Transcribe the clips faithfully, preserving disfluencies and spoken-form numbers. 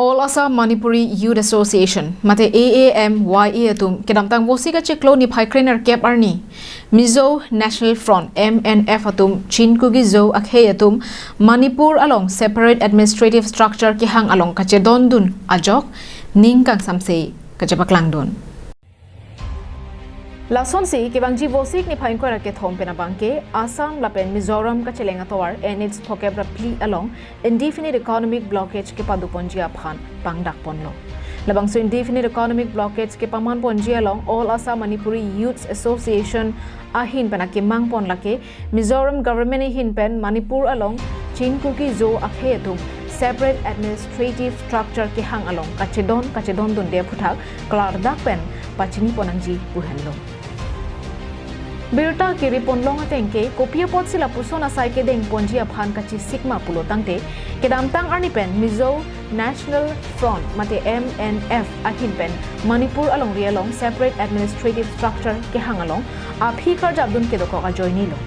All Assam Manipuri Youth Association, mate A A M Y A atum, kedamtang Vosik achiklo niphai krenerkep arni, Mizo National Front, M N F atum, Chin Kuki Zo akhei atum, Manipur along separate administrative structure kehang along kachedondun ajok, ning kangsamse kachepaklangdun. Lasonsi kevangji Vosik niphai ingkoi ra kethom pen abangke Assam lapen Mizoram kacheleng atovar N H phokep ra phli along indefinite economic blockade kepadoponji aphan pangdakponlo. Labangso indefinite economic blockade kepamanponji along All Assam Manipuri Youths Association ahin pen akemangpon lake Mizoram government ahin pen Manipur along Chin Kuki Zo akhei atum separate administrative structure kehang along kachedon kachedondunde aphuthak klardak pen pachiniponangji pu henlo. Birta kiriponlong atengke kopi apotsi lapuson asai kedengponji aphan kachesik ma pulo tangte, kedamtang arni pen Mizo National Front mate M N F ahin pen Manipur alongri along separate administrative structure kehang along aphi karjapdun kedokok ajoinelo.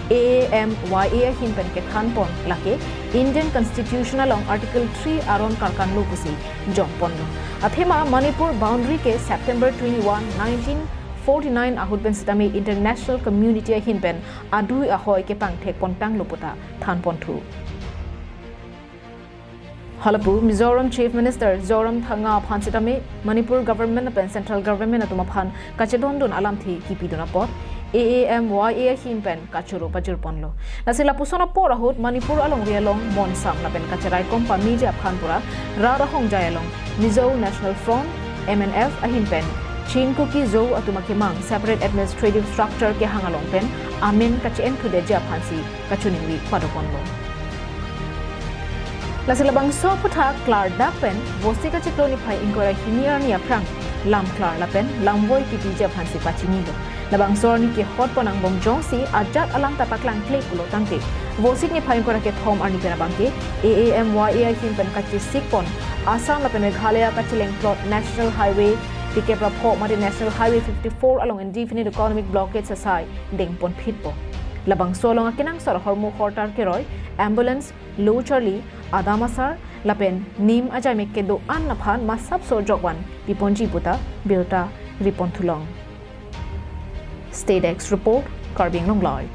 A A M Y A ahin pen kethanpon lake Indian Constitution along Article three aron karkanglo pusi jongponlo. Athema Manipur boundary ke September twenty-one, nineteen forty-nine ahut pen sitame international community ahin pen adui ahoi kepangthekpontanglo puta thanponthu. Halapu Mizoram Chief Minister Zoramthanga aphan sitame Manipur government lapen central government atum aphan kachedondun alamthe kipidun apot A A M Y A ahin pen kachoro pajirponlo. Lasi lapuson apor ahut Manipur alongri along monsam lapen kacheraikom pameji aphan pura rat ahongjai along Mizo National Front, M N F ahin pen Chin Kuki Zo atum akemang separate administrative structure kehang along pen amen kache-enthudeji aphansi kachiningri padoponlo. Lasi labangso aphuthak klardak pen Vosik achiklo niphai ingkoi ra hini arni aphrang lamklar lapen lamvoi kipiji aphansi pachinilo. Labangso arni kehotpon angbong jongsi ajat alam ta paklangkle pulo tangte, Vosik niphai ingkoi ra kethom arni pen abangke A A M Y A ahin pen kachesikpon Assam lapen Meghalaya kacheleng plot National Highway phlikep ra pho mate National Highway fifty-four along indefinite economic blockade asai dengponphitpo. Labangso along akenangsot ahormu hortar keroi, ambulance, lo charli, adam asar lapen nim ajaimek kedo-an aphan masapso jokvan piponji puta birta riponthulong. State Desk Report, Karbi Anglong Live.